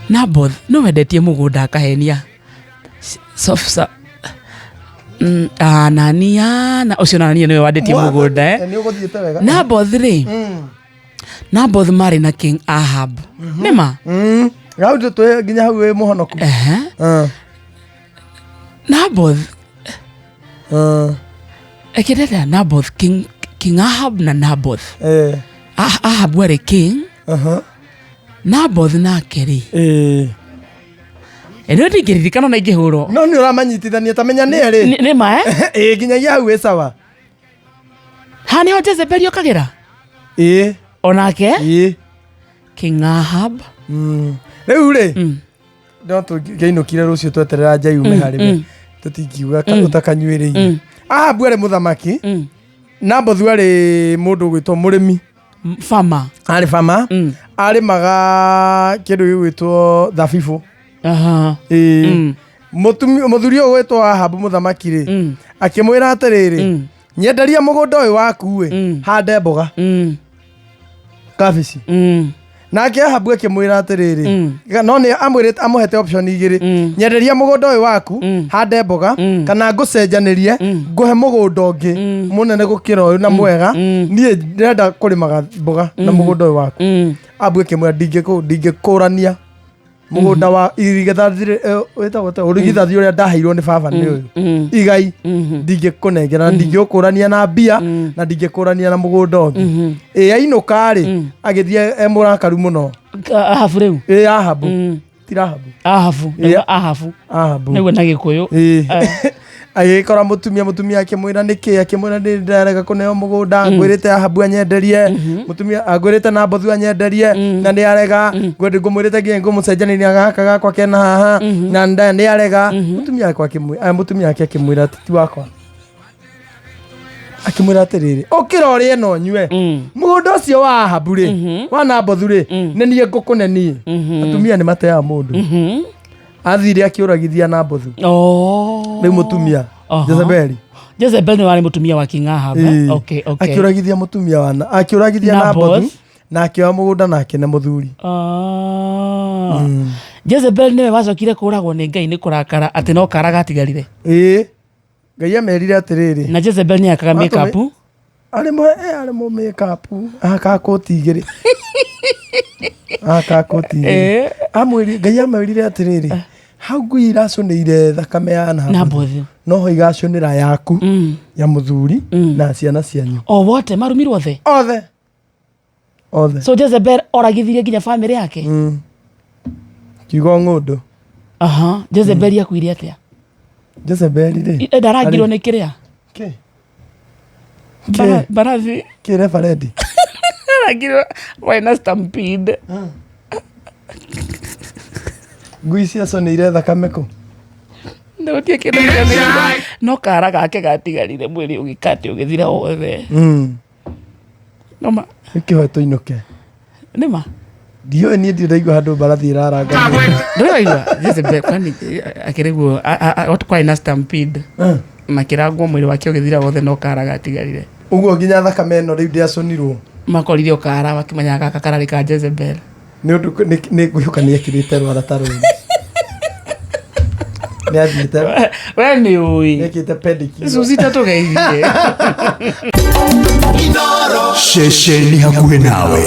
Naboth no wendetie mũgũnda akahenia. Anania na ũcio Anania nĩwe wandetie mũgũnda eh. Nĩ ũgũthiĩte wega. Naboth rĩ, Naboth marĩ na King Ahab nĩma. Hau twĩ nginya hau wĩ mũhonoku. Ehe. Naboth ekĩrĩra Naboth King Ahab na Naboth. Ahab warĩ king. Naboth nake rĩ, ĩno ndingĩririkana na ingĩhũrwo. No nĩ ũramanyitithania ta menya nĩ erĩ. Nĩ ma eh? Ĩĩ, nginyagia hau wĩ sawa. Haha nĩho Jezebeli okagĩra. Ĩĩ. Onake Ĩĩ. King Ahab. Rĩu rĩ, no tũngĩainũkire rũciũ tweterera nja yume harĩ we, tũtingiuga ũtakanyuĩrĩire. Ahabu arĩ mũthamaki, Nabothu arĩ mũndũ ũgwĩtwo mũrĩmi. Farmer. Arĩ farmer. Arĩmaga kĩndũ gĩgwĩtwo thabibũ. Ĩĩ. Mũthuri ũyũ ũgwĩtwo Ahabu mũthamaki rĩ, akĩmwĩra atĩrĩrĩ, nyenderia mũgũnda ũyũ waku ĩ, hande mboga, kabici. Nake Ahabu akĩmwĩra atĩrĩrĩ, no nĩ amwĩrĩte amũhete option igĩrĩ, nyenderia mũgũnda ũyũ waku hande mboga, kana ngũcenjanĩrie ngũhe mũgũnda ũngĩ mũnene gũkĩra ũyũ na mwega. Niĩ ndĩrenda kũrĩmaga mboga na mũgũnda ũyũ waku. Ahabu akĩmwĩra, ndingĩkũrania mũgũnda wa irigithathi rĩ- wĩtagwo atĩa? Ũrigithathi ũrĩa ndaheirwo nĩ baba nĩ ũyũ igai, ndingĩkũnengera na ndingĩũkũrania na mbia na ndingĩkũrania na mũgũnda ũngĩ. Ĩ ainũka rĩ, agĩthiĩ e mũrakaru mũno. Ahabu rĩu. Ĩ Ahabu, ti Rahabu. Ahabu. Yeah. Ahabu. Ahabu. Nĩguo na Gĩkũyũ. Ĩ. Agĩkora mũtumia akĩmwĩra nĩkĩ, akĩmwĩra nĩ ndarega kũneo mũgũnda, ngwĩrĩte Ahabu anyenderie, mũtumia angwĩrĩte Nabothu anyenderie na nĩ arega, ngũmwĩrĩte nginya ngũmũcenjanĩria gaka gakwa kena haha na nĩ arega. Mũtumia akwa akĩmwĩra, mũtumia wake akĩmwĩra atĩ ti wakwa, akĩmwĩra atĩrĩrĩ, ũkĩra ũrĩe na ũnyue, mũgũnda ũcio wa Ahabu rĩ, wa Nabothu rĩ, nĩ niĩ ngũkũne niĩ. Atumia nĩ mateaga mũndũ. Athire akĩũragithia Nabothu. Oh. Rĩu mũtumia Jezebeli. Jezebel nĩ warĩ mũtumia wa King Ahab, eh? Ĩĩ. Okay. Akĩũragithia mũtumia wa akĩũragithia Naboth. Nabothu na akĩoya mũgũnda nake na mũthuri. Ah. Jezebel nĩwe wacokire kũragwo nĩ Ngai nĩ kũrakara atĩ no kara gatigarire. Ĩĩ, Ngai amerire atĩrĩrĩ, Na Jezebel nĩ akaga makeup. Arĩ mũ arĩ mũ makeup aka koti igĩrĩ, aka koti igĩrĩ. Amwĩri Ngai amwĩrire atĩrĩrĩ, hau ngui iracũnĩire thakame ya Nabothu, Nabothu. noho igacũnĩra yaku, ya mũthuri na ciana cianyu. O wote marumirwo othe. Othe, othe. So Jezebel oragithirie nginya family yake. Kiugo ng'ũndũ. Aha. Jezebel akuire atia? Jezebeli rĩ, Ndarangirwo nĩ kĩrĩa? Kĩ? Mbarathi. Kĩ referendi? Arangirwo wena stampede. Ngui ciaconĩire thakame kũ? Ndũtie kĩndũ kĩonekire. No kara gake gatigarire, mwĩrĩ ũgĩkate ũgĩthira wothe. Noma. Nĩkĩhoe tũinũke. Nĩma. Ndiũĩ, niĩ ndirĩ ndaigua handũ mbarathi ĩraranga mũndũ. Ndũraigua Jezebel kwani akĩrĩguo kwarĩ na stampede, makĩrangwo mwĩrĩ wake ũgĩthira wothe no kara gatigarire. Ũguo nginya thakame ĩno rĩu ndĩaconirwo. Makorire o kara makĩmenya gaka kararĩ ka Jezebel. Nĩ ũndũ nĩ ngwĩhoka nĩ ekĩrĩte rwara ta rũrũ, nĩ athiĩte. We nĩ ũĩ. Nĩ ekĩte pedicure. Susi tatũgeithie. Ceceni hakuhĩ nawe.